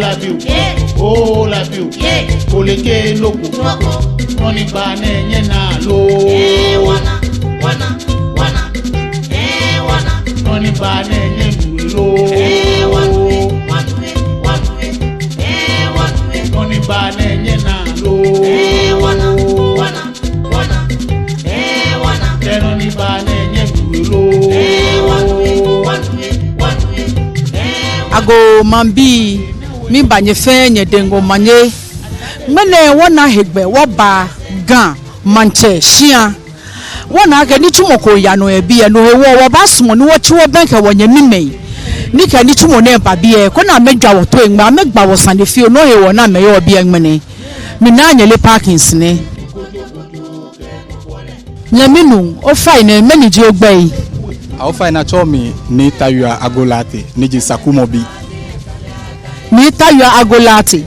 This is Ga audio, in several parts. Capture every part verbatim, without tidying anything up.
Labiu, oh Labiu, koleke noko, nɔ ni ba nɛɛ nyɛnaa lo. Nɔ ni ba nɛɛ nyɛnu lo. Nɔ ni ba nɛɛ nyɛnaa lo. Kɛ nɔ ni ba nɛɛ nyɛnu lo. Agoo maŋbii, miiba nyɛ fɛɛ nyɛdɛŋ omanye. Ŋmɛnɛ wɔna hegbɛ wɔba Ga maŋtsɛ shia. Wɔna akɛ nitsumɔ ko yaa nɔ yɛ biɛ, no hewɔ wɔbaasumɔ ni wɔtsi wɔbɛŋkɛ wɔnyɛmimɛi ni kɛ nitsumɔ nɛɛ ba biɛ, koni amɛjwa wɔ toi ŋmɛ, amɛgba wɔ sane fioo, no hewɔ ni amɛyɔɔ biɛ ŋmɛnɛ. Mina nyɛle Parkins nɛɛ. Nyɛmi nuu, ofainɛ, mɛni ji ogbɛi? Ofainɛ, atsɛɔ mi Nii Tawia Agolate, ni ji Sakumɔ bi. Nii Tawia Agolate.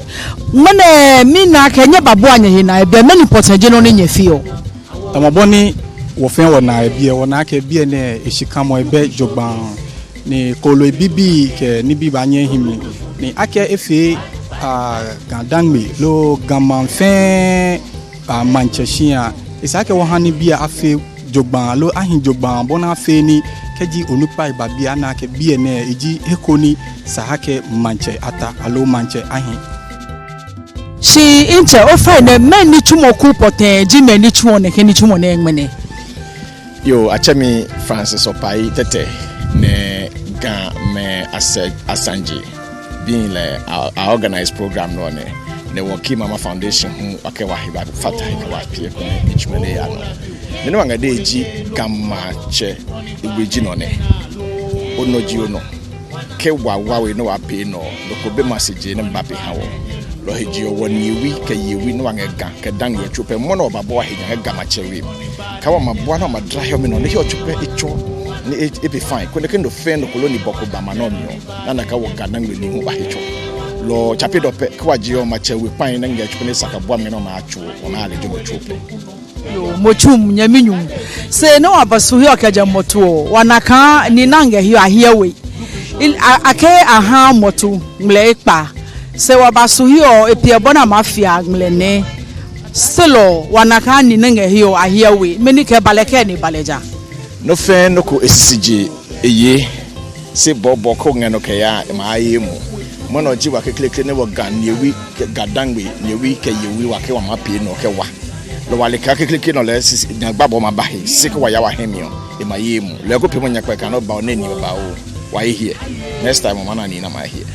Ŋmɛnɛ mina akɛ nyɛbabua nyɛhe naa yɛ biɛ, mɛni pɔtɛɛ ji nɔ ni nyɛfeɔ? Tamɔ bɔ ni wɔ fɛɛ wɔnaa yɛ biɛ, wɔna akɛ biɛ nɛɛ eshikamɔ, ebɛ jogbaŋŋ. Ni kooloi bibii kɛ nibii baanyɛ ahi mli. Ni akɛ efee, ah, Ga Dangme loo Ga maŋ fɛɛ, ah, maŋtsɛ shia, esa akɛ wɔha ni biɛ afee jogbaŋŋ aloo ahi jogbaŋŋ bɔ ni afee ni kɛji onukpai ba biɛ ana akɛ biɛ nɛɛ eji he ko ni sa akɛ maŋtsɛ ata aloo maŋtsɛ ahi. Shi ntsɛ, ofainɛ, mɛɛ nitsumɔ kuu pɔtɛɛ ji mɛɛ nitsumɔ nɛkɛ nitsumɔ nɛɛ ŋmɛnɛ? Yoo, atsɛɔ mi Francis Opayi Tetteh, ni Gamɛi Asɛ-, Asaŋje bii lɛ a, a organize program nɔ nɛɛ, ni wɔ Key Mama Foundation hu wɔkɛ wɔhe bafata he kɛ wɔpie koni nitsumɔ nɛɛ aya nɔ. Nɔ ni wɔŋkɛɛ ji Ga maŋtsɛ ewe ji nɔ nɛɛ. Onɔ ji onɔ. Kɛ wɔwa we ni wɔpee nɔ, nɔ ko bɛ masɛi ni maba pɛ ha wɔ. Lɔ hewɔ ji wɔ Nii Ewe kɛ Yei Ewe ni wɔŋkɛ Ga kɛ Dangme yɔɔ tso pɛ, mɔ nɔ wɔbabua wɔhe nyam kɛ Ga maŋtsɛ we. Kɛ wɔmabua ni wɔmadara he mli nɔ, ni he tso pɛ etsɔ, ni e-, ebe fine. Koni kɛ nɔ fɛɛ nɔ ko loo nibɔ ko ba maŋ nɔ mli ɔ, ni ana akɛ wɔ Ga Dangme nii hu ba he tsɔ. Lɔ tsapi dɔ pɛ, kɛ wɔjie wɔmaŋtsɛ we kpãi ni ŋɛ tso pɛ ni esa akɛ abua mli nɔ, wɔmaatsu, wɔmaaha lɛ jɔɔmɔ tso pɛ. Yoo, mɔ tsuŋ nyɛmi nuu. Shi ni wɔbasu hiɛ kɛjɛ mɔtu ɔ, wɔna akɛ nii ni aŋkɛ hiɛ ahiɛ we. Il-, a-, akɛ aha mɔtu ŋmlɛ ekpaa. Shi wɔbasu hiɛ ɔ, epiɛ bɔ ni amɛfee ŋmlɛ nɛɛ. Shi lɔ, wɔna akɛ nii ni aŋkɛ hiɛ ahiɛ we. Mɛni kɛ ba lɛ kɛ ni ba lɛ ja? Nɔ fɛɛ nɔ ko eshishi eye, shi bɔbɔ ko ŋɛ nɔ kɛya, emaye emuu. Mɔ nɔ ji wɔ kɛkɛlɛkɛlɛ ni wɔ Ga Nii Ewe, kɛ Ga Dangme Nii Ewe kɛ Yei Ewe wɔkɛ wɔmapee nɔ kɛwa. Lɔ wɔle akɛ kɛkɛlɛkɛlɛ nɔ lɛ shishi, naagba bɔ maba he, shi kɛ wɔya wɔhe mli ɔ, emaye emuu. Lɛ ko pɛ mɔ nyakpa kɛ nɔ ba ɔ ni ni ba ɔ, wɔye hiɛ. Next time ɔ mana nii ni maye hiɛ.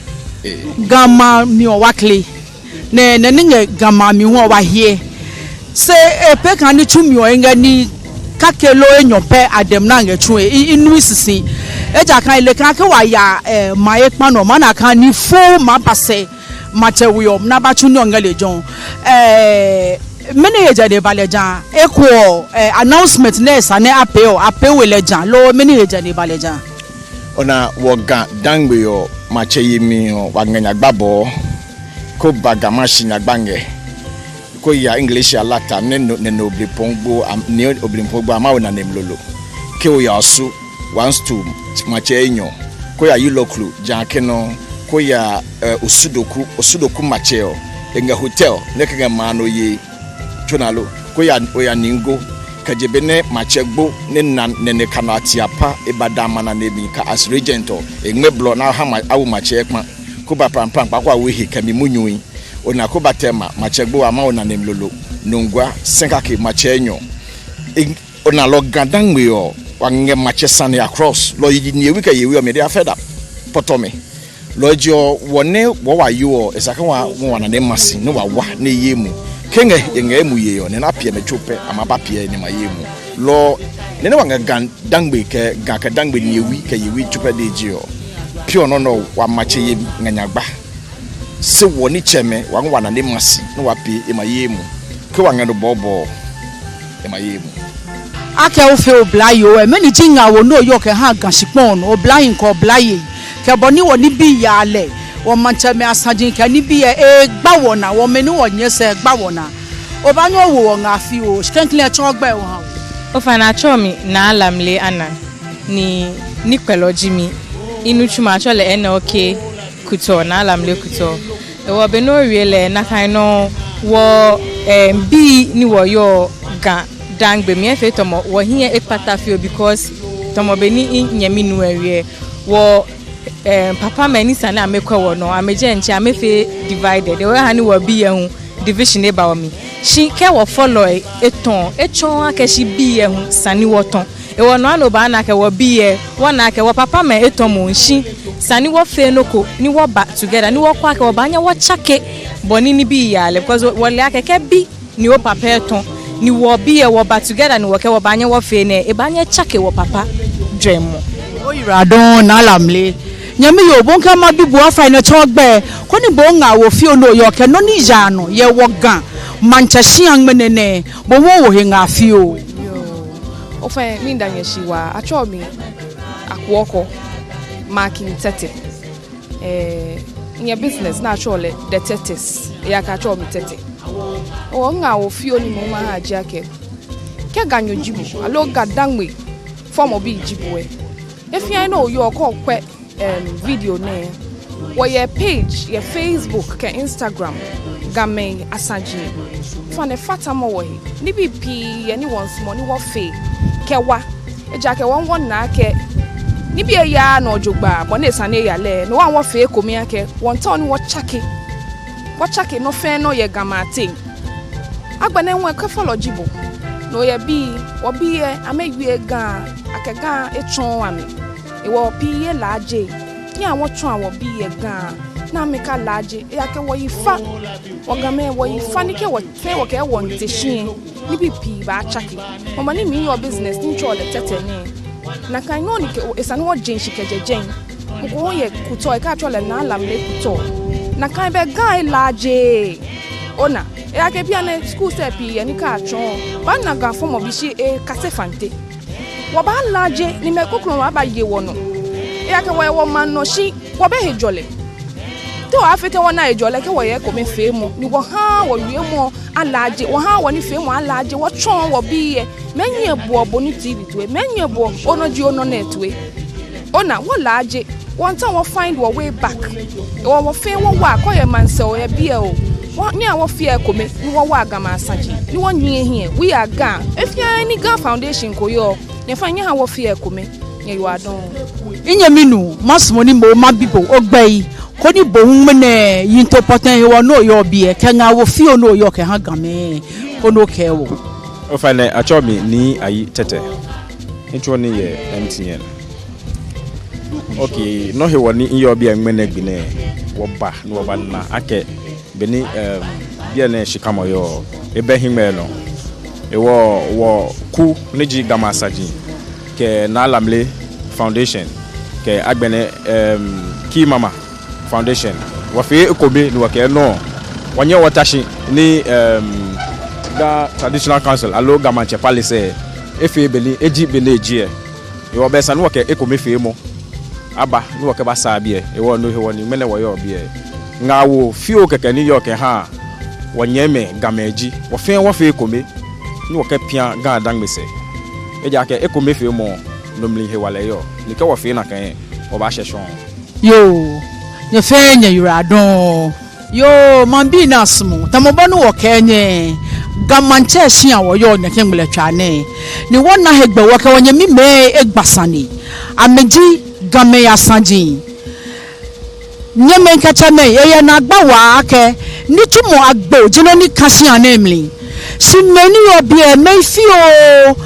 Ee. Ga maŋ mli ɔ wɔkɛlɛ. Nɛ, nɛ ni ŋɛ Ga maŋ mli hu wɔhiɛ. Shi epɛ kɛ nitsumɔ ɔ eŋɛ ni kake loo enyɔ pɛ adɛŋ ni aŋɛ tsu e, i, inu shishi. Ejaakɛ ele akɛ kɛ wɔya, eh, maŋ ekpaa nɔ, mana akɛ ni fo maba sɛɛ maŋtsɛ we ɔ, ni abatsu nii ɔ ŋɛ lɛ jogbaŋŋ. Eh, mɛni he jɛ ni eba lɛ ja? Ekolɛ, eh, announcement ni esa ni apee ɔ, apee we lɛ ja, loo mɛni he jɛ ni eba lɛ ja? Ona wɔ Ga Dangme ɔ, maŋtsɛyeli mli ɔ, wɔŋɛ naagba bɔ. Kɛ oba Ga Mashi naagba ŋɛ. Kɛ oya English Alata, nɛɛ nɔ, nɛɛ nɔ Oblempɔŋ Gbo, am-, nɛɛ Oblempɔŋ Gbo, amɛwo onane mli lolo. Kɛ oya Osu, one stool, maŋtsɛ enyɔ. Kɛ oya Yiloklu, ja kɛ nɔ. Kɛ oya, eh, Osudoku, Osudoku maŋtsɛ ɔ, eŋɛ hotel, nɛkɛ ŋɛ maŋ nɔ yɛ. Tsɔna lo, kɛ oya, oya Ningo, kɛjɛ be ni maŋtsɛ Gbo ni na nɛɛ nɛɛ kɛ nɔ ati apa, eba damɔ nane mli kɛ as regent ɔ, eŋmɛ blɔ ni aha ma, awo maŋtsɛ ekpaa. Kɛ oba Prampram kpa kɛ owo ehe kɛ mli munyu. Ona kɛ oba Tema, maŋtsɛ Gbo amɛwo onane mli lolo, Nungua, Senkake maŋtsɛ enyɔ. E, ona lɔ Ga Dangme ɔ, wɔŋɛ maŋtsɛ sane across, lɔ yi Nii Ewe kɛ Yei Ewe ɔ, mɛi diɛŋtsɛ afee da, pɔtɔmɛ. Lɔ ji ɔ, wɔ nɛɛ, wɔ wɔyɔɔ ɔ, esa akɛ wɔ, wɔ wɔnane ama shi, ni wɔwa, ni eye emuu. Kɛ eŋɛ, eŋɛ emuu yɛ ɔ, ni na pie mɛ tso pɛ, amɛba pie ni maye emuu. Lɔ, nɛɛ ni wɔŋɛ Ga Dangme kɛ, Ga kɛ Dangme Nii Ewe kɛ Yei Ewe tso pɛ diɛŋtsɛ ji ɔ. Pure nɔ nɔ, wɔmaŋtsɛyeli ŋɛ naagba. Shi wɔ nitsɛmɛi, wɔ wɔnane ama shi, ni wɔpie, emaye emuu. Kɛ wɔŋɛ nɔ bɔbɔ, emaye emuu. Akɛ ofee oblayoo ɛ, mɛni ji ŋaawoo ni oyɔɔ kɛha Ga shikpɔŋ nɔ, oblahii kɛ oblayei, kɛ bɔ ni wɔnibii yaa lɛ, wɔmaŋtsɛmɛi asaji kɛ nibii ɛ, egba wɔnaa, wɔmɛi ni wɔnyiɛ sɛɛ egba wɔnaa. Obaanyɛ owo wɔ ŋaa fioo, shi klɛŋklɛŋ tsɔɔ ogbɛi oha wɔ. Ofainɛ atsɛɔ mi Naa Lamle Anna, ni, nikpɛlɔ ji mi, minitsumɔ atsɛɔ lɛ N L K Kutor, Naa Lamle Kutor. Hewɔ be ni owie lɛ, nakai nɔŋŋ wɔ, em, bii ni wɔyɔɔ Ga Dangme mli efee tamɔ wɔhiɛ ekpata fioo because tamɔ bɔ ni minyɛmi nuu lɛ wie, wɔ, em, papamɛi ni sa ni amɛkwɛ wɔnɔ, amɛ diɛŋtsɛ amɛfee divided. Hewɔ eha ni wɔbii lɛ hu division eba wɔmli. Shi kɛ wɔfɔlɔi etɔ̃, etsɔɔɔ akɛ shi bii lɛ hu sa ni wɔtɔ̃. Hewɔ no nɔŋŋ obaana akɛ wɔbii lɛ, wɔna akɛ wɔpapamɛi etɔ̃ moŋ shi sa ni wɔfee nɔ ko, ni wɔba together, ni wɔkwɛ akɛ wɔbaanyɛ wɔtsake bɔ ni nibii yaa lɛ, because wɔle akɛ kɛ bi ni opapa etɔ̃, ni wɔbii lɛ wɔba together, ni wɔkɛɛ wɔbaanyɛ wɔfee nɛɛ, ebaanyɛ etsake wɔpapa jwɛŋmɔ. Oyiwaladɔŋŋ Naa Lamle. Nyɛmi yoo, bo hu kɛ mabi bo ofainɛ tsɔ gbɛ, koni bo hu oŋaawoo fioo ni oyɔɔ kɛ nɔ ni yaa nɔ yɛ wɔ Ga Maŋtsɛ shia ŋmɛnɛ nɛɛ, bo hu owo he ŋaa fioo. Yoo. Ofainɛ, miida nyɛ shi waa. Atsɛɔ mi Akuɔkɔ Markin Tetteh. Eh, miyɛ business ni atsɛɔ lɛ The Tetteht's. Ejaakɛ atsɛɔ mi Tetteh. Hewɔ miŋaawoo fioo ni mɔ maha ji akɛ, kɛ Ganyo ji bo, aloo Ga Dangme fɔmɔbi ji bo lɛ, he fɛɛ he ni oyɔɔ, kɛ okwɛ, em, video nɛɛ, wɔyɛ page yɛ Facebook kɛ Instagram, Gamɛi Asaji. Ofainɛ fatamɔ wɔhe. Nibii pii yɛ ni wɔmiisumɔ ni wɔfee kɛwa. Ejaakɛ wɔ hu wɔna akɛ nibii lɛ eyaaa nɔ jogbaŋŋ bɔ ni esa ni eya lɛ, no hewɔ wɔfee ekome akɛ wɔmiitao ni wɔtsake, wɔtsake nɔ fɛɛ nɔ yɛ Gamɛi ateŋ. Agbɛnɛ hu lɛ, kɛ fɔlɔ ji bo ni oyɛ bii, wɔbii lɛ amɛwieee Ga, akɛ Ga etsɔɔɔ amɛ. Hewɔ pii elaajeee. Nyɛhaa wɔtsɔɔa wɔbii lɛ Ga, ni amɛkalaaje. Ejaakɛ wɔyi fa. Wɔ Gamɛi wɔyi fa ni kɛ wɔ fɛɛ wɔkɛɛ wɔmiite shi lɛ, nibii pii baatsake. Mɔ ni miyɔɔ business ni atsɛɔ lɛ Tetteh nɛɛ, nakai nɔŋŋ ni kɛ, esa ni wɔje shishi kɛjɛ jɛi. Mɔ ko hu yɛ Kutor, ekɛɛ atsɛɔ lɛ Naa Lamle Kutor. Nakai bɛ Ga elaajeee. Ona, ejaakɛ bianɛ schools lɛ pii yɛ ni kɛ atsɔɔ, obaana Ga fɔmɔbi shi ekase Fante. Wɔbaalaaje ni mɛi krokomɛi abaaye wɔnɔ. Ejaakɛ wɔyɛ wɔmaŋ nɔ shi wɔbɛ hejɔlɛ. Te wɔaafee tɛŋŋ wɔna hejɔlɛ kɛ wɔyɛ ekomefeemɔ, ni wɔhaaa wɔwiemɔ alaaje, wɔhaaa wɔnifeemɔ alaaje, wɔtsɔɔɔ wɔbii lɛ? Mɛi nyiɛ boɔ bo ni T V toi, mɛi nyiɛ boɔ onɔ ji onɔ nɛɛ toi. Ona, wɔlaaje, wɔmiitao wɔ find wɔ way back. Hewɔ wɔ fɛɛ wɔwa, kɛ oyɛ maŋsɛɛ, oyɛ biɛ oo, wɔ, nyɛhaa wɔfea ekome ni wɔwa Gamɛi Asaji, ni wɔnyiɛ hiɛ. We are Ga. He fɛɛ he ni Ga Foundation ko yɔɔ, nyɛfainɛ nyɛhaa wɔfea ekome. Nyɛyiwaladɔŋŋ. Minyɛmi nuu, masumɔ ni bo hu mabi bo ogbɛi, koni bo hu ŋmɛnɛ yiŋtoo pɔtɛɛ hewɔ ni oyɔɔ biɛ, kɛ ŋaawoo fioo ni oyɔɔ kɛha Gamɛi, koni okɛɛ wɔ. Ofainɛ, atsɛɔ mi Nii Ayi Tetteh. Mitsuɔ nii yɛ M T N. Okay, nɔ hewɔ ni miyɔɔ biɛ ŋmɛnɛ gbi nɛɛ, wɔba ni wɔbana akɛ bɔ ni, em, biɛ nɛɛ shikamɔ yɔɔ, ebɛ hiŋmɛi nɔ. Hewɔ wɔku ni ji Gamɛi Asaji kɛ Naa Lamle Foundation kɛ agbɛnɛ, em, Key Mama Foundation, wɔfee ekome ni wɔkɛɛ no, wɔnyɛŋ wɔta shi ni, em, Ga Traditional Council aloo Ga Maŋtsɛ Palace lɛ efee bɔ ni eji, bɔ ni eji lɛ. Hewɔ bɛ esa ni wɔkɛ ekomefeemɔ aba ni wɔkɛbasaa biɛ. Hewɔ no hewɔ ni ŋmɛnɛ wɔyɔɔ biɛ. Ŋaawoo fioo kɛkɛ ni miyɔɔ kɛha wɔnyɛmimɛi Gamɛi ji, wɔ fɛɛ wɔfee ekome ni wɔkɛpia Ga Dangme sɛɛ. Ejaakɛ ekomefeemɔ, no mli hewalɛ yɔɔ. Ni kɛ wɔfee nakai lɛ, wɔbaashɛ shɔŋŋ. Yoo, nyɛ fɛɛ nyɛyiwaladɔŋŋ. Yoo, maŋbii ni asumɔɔ, tamɔ bɔ ni wɔkɛɛ nyɛ, Ga Maŋtsɛ shia wɔyɔɔ nɛkɛ ŋmɛlɛtswaa nɛɛ, ni wɔna hegbɛ wɔkɛ wɔnyɛmimɛi egba sane. Amɛji Gamɛi Asaji. Nyɛmɛi kɛ tsɛmɛi, eyɛ naagba waa akɛ nitsumɔ agbo ji nɔ ni ka shia nɛɛ mli. Shi mɛi ni yɔɔ biɛ, mɛi fioo.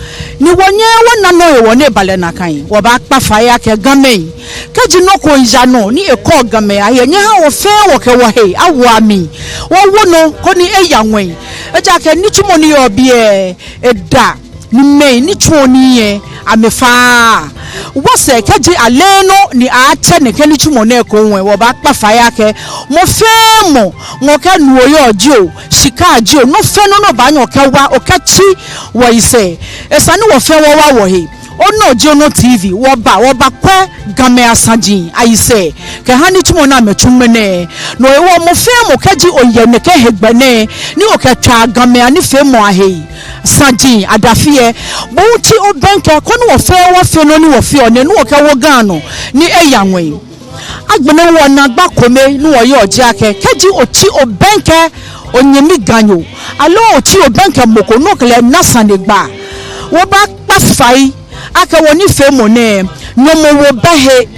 Ni wɔnyɛɛɛ wɔna nɔ hewɔ ni eba lɛ nakai. Wɔbaakpa fai akɛ Gamɛi, kɛji nɔ ko miiya nɔ ni ekɔɔ Gamɛi ahe, nyɛhaa wɔ fɛɛ wɔkɛ wɔhe awo mli, wɔwo nɔ koni eya ŋwɛi. Ejaakɛ nitsumɔ ni yɔɔ biɛ, eda, ni mɛi ni tsuɔ nii lɛ, amɛfaaa. Wɔsɛɛ kɛji ale nɔ ni atsɛ nɛkɛ nitsumɔ nɛɛ ekoŋŋ lɛ, wɔbaakpa fai akɛ mɔ fɛɛ mɔ, ŋɔ kɛ nuu oyɔɔ jio, shika jio, nɔ fɛɛ nɔ ni obaanyɛ okɛwa okɛtsi wɔyisɛɛ, esa ni wɔ fɛɛ wɔwa wɔhe. Onɔ ji onɔ T V, wɔba, wɔbakwɛ Gamɛi Asaji ayisɛɛ kɛha nitsumɔ ni amɛtsu ŋmɛnɛ. No hewɔ mɔ fɛɛ mɔ, kɛji oyɛ nɛkɛ hegbɛ nɛɛ ni okɛtswaa Gamɛi anifeemɔ ahe, saji adafi lɛ, bo hu tsi obɛŋkɛ koni wɔ fɛɛ wɔfee nɔ ni wɔfeɔ nɛɛ ni wɔkɛwo Ga nɔ ni eya ŋwɛi. Agbɛnɛ wɔnaagba kome ni wɔyɔɔ ji akɛ, kɛji otsi obɛŋkɛ onyɛmi Ganyo, aloo otsi obɛŋkɛ mɔ ko ni okɛ lɛ na sanegbaa, wɔbaakpa fai akɛ wɔnifeemɔ nɛɛ, nyɔmɔwoo bɛ he.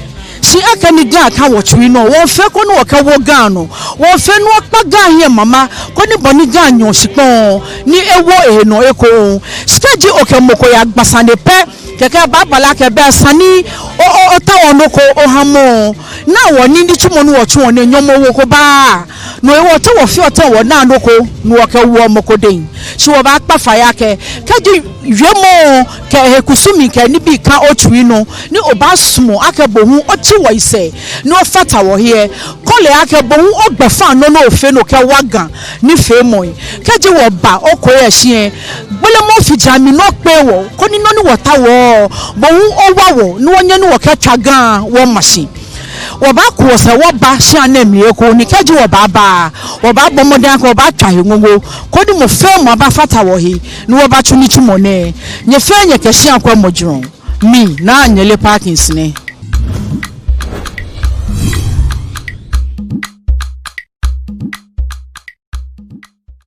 Shi akɛni Ga ka wɔtsui nɔ, wɔmiifee koni wɔkɛwo Ga nɔ, wɔmiifee ni wɔkpa Ga hiɛ mama, koni bɔ ni Ga nyɔ shikpɔŋ ni ewo ehe nɔ ekoŋŋ. Shi kɛji okɛ mɔ ko yagba sane pɛ, kɛkɛ abaaba lɛ akɛ bɛ esa ni o, o, otaoɔ nɔ ko oha mɔ. Ni wɔ ni nitsumɔ ni wɔtsuɔ nɛɛ nyɔmɔwoo ko baaa. No hewɔ te wɔfeɔ tɛŋŋ wɔnaa nɔ ko ni wɔkɛwoɔ mɔ ko dɛŋ? Shi wɔbaakpa fai akɛ, kɛji wiemɔ kɛ ehe kusumii kɛ nibii ka otsui nɔ, ni obaasumɔ akɛ bo hu otsi wɔyisɛɛ ni ofata wɔhe lɛ, kɔlɛ akɛ bo hu ogbɛfaŋnɔ ni ofee ni okɛwa Ga nifeemɔi. Kɛji wɔba okɔɔyɔɔ shi lɛ, gbelemɔ ofijiaŋ mli ni okpee wɔ, koni nɔ ni wɔtaoɔ, bo hu owa wɔ, ni wɔnyɛ ni wɔkɛtswa Ga wɔma shi. Wɔbaaku wɔsɛɛ wɔba shia nɛɛ mli ekoŋŋ, ni kɛji wɔbaaba, wɔbaabɔ mɔdɛŋ akɛ wɔbaatswa he ŋoŋo, koni mɔ fɛɛ mɔ abafata wɔhe, ni wɔbatsu nitsumɔ nɛɛ. Nyɛ fɛɛ nyɛkɛ shia kwɛmɔ jurɔ. Mi, Naa Anyele Parkins nɛ.